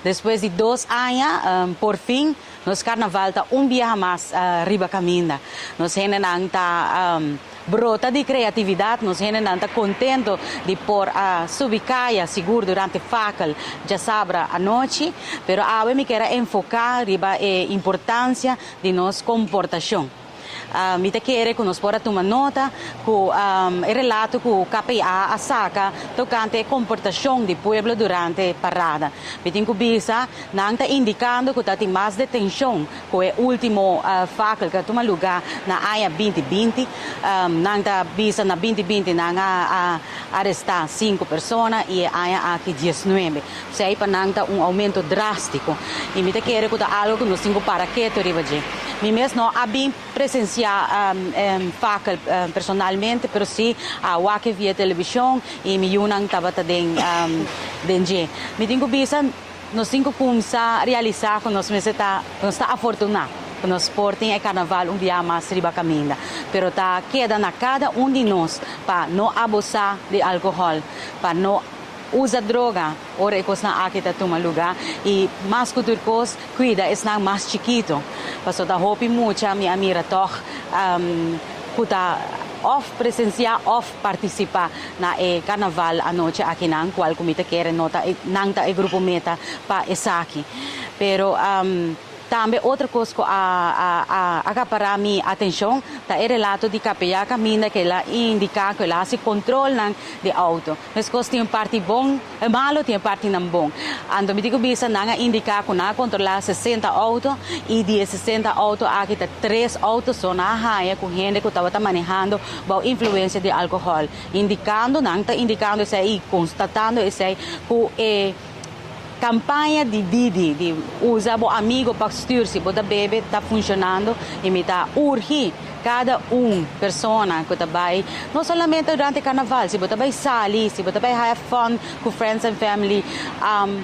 Despues di 2 aña, por fin, nos carnaval ta un biaha mas riba caminda. Nos hendenan ta brota di creatividad, nos hendenan ta contento di por subi caya sigur durante fakel diasabra anochi, pero awe mi kier enfoca riba e importancia di nos comportacion. Mi ta kere cu nos por tuma nota cu e relato cu KPA a saca tocante comportacion di pueblo durante parada. Mi tin cu bisa, nan ta indicando cu tin mas detencion cu e ultimo fakel cu a tuma luga na aña 2020. Nan ta bisa na 2020 nan a aresta 5 persona y aña aki 19. Esey pa nan ta un aumento drastico. Y mi ta kere cu ta algo cu nos tin cu para keto riba dje. Mi mes no a bin presencia fakel personalmente, pero si a wak via television y mi yiunan tabata den dje. Mi tin cu bisa, nos tin cu cuminsa realisa cu nos ta afortuna cu nos por tin e carnaval un biaha mas riba caminda. Pero ta keda na cada un di nos pa no abusa di alcohol, pa no usa droga, ora e cosnan aki ta tuma luga y mas cu tur cos, cuida esnan mas chikito. Paso ta hopi mucha mi a mira toch cu ta of presencia of participa na e carnaval anochi aki nan, cual cu mi ta kere no ta nan ta e grupo meta pa esaki. Pero tambe otro cos cu a acapara mi atencion ta e relato di KPA caminda cu el a indica cu el a haci control nan di auto. Mescos tin parti bon, malo, tin parti nan bon. Anto mi tin cu bisa, nan a indica cu nan a controla 60 auto y di 60 auto aki ta 3 auto so nan a haya cu hende cu tabata manehando bou influencia di alcohol. Indicando, nan ta indicando esey y constatando esey cu e campaña di Didi, di usa bo amigo pa stuur si bo ta bebe, ta funcionando y mi ta urgi cada un persona cu ta bay, no solamente durante carnaval, si bo ta bay sali, si bo ta bay have fun cu friends and family,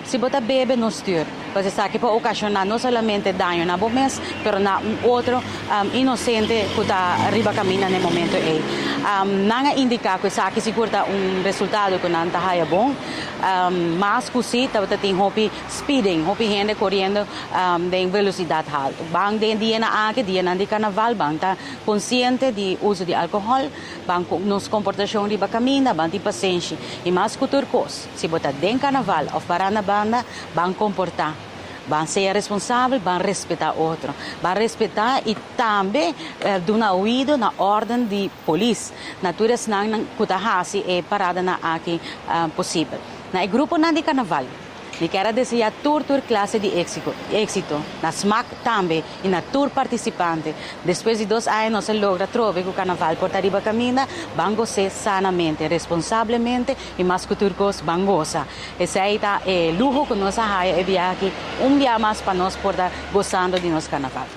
si bo ta bebe, no stuur. Paso esaki por ocasiona no solamente daño na bo mes, pero na un otro inocente cu ta riba caminda na e momento ey. Nan a indica cu esaki sigur ta un resultado cu nan ta haya bon. Mas cu si, tabata tin hopi speeding, hopi hende coriendo den velocidad halto. Ban den dianan aki, dianan di carnaval, ban ta consciente di uso di alcohol, ban nos comportacion riba caminda, ban tin pasenshi. Y mas cu tur cos, si bo ta den carnaval of para na banda, ban comporta. Ban ser responsabel, ban respeta otro. Ban respeta y tambe duna oido na orden di polis. Na tur esnan cu ta hasi e paradanan aki posibel. Na e gruponan di carnaval, mi kier desea tur clase di exito, exito. Na SMAC tambe y na tur participante. Despues di 2 aña nos a logra trobe cu carnaval por ta riba caminda, ban gosa sanamente, responsablemente y mas cu tur cos, ban gosa. Esey ta e luho cu nos a haya e biaha aki, un biaha mas pa nos por ta gosando di nos carnaval.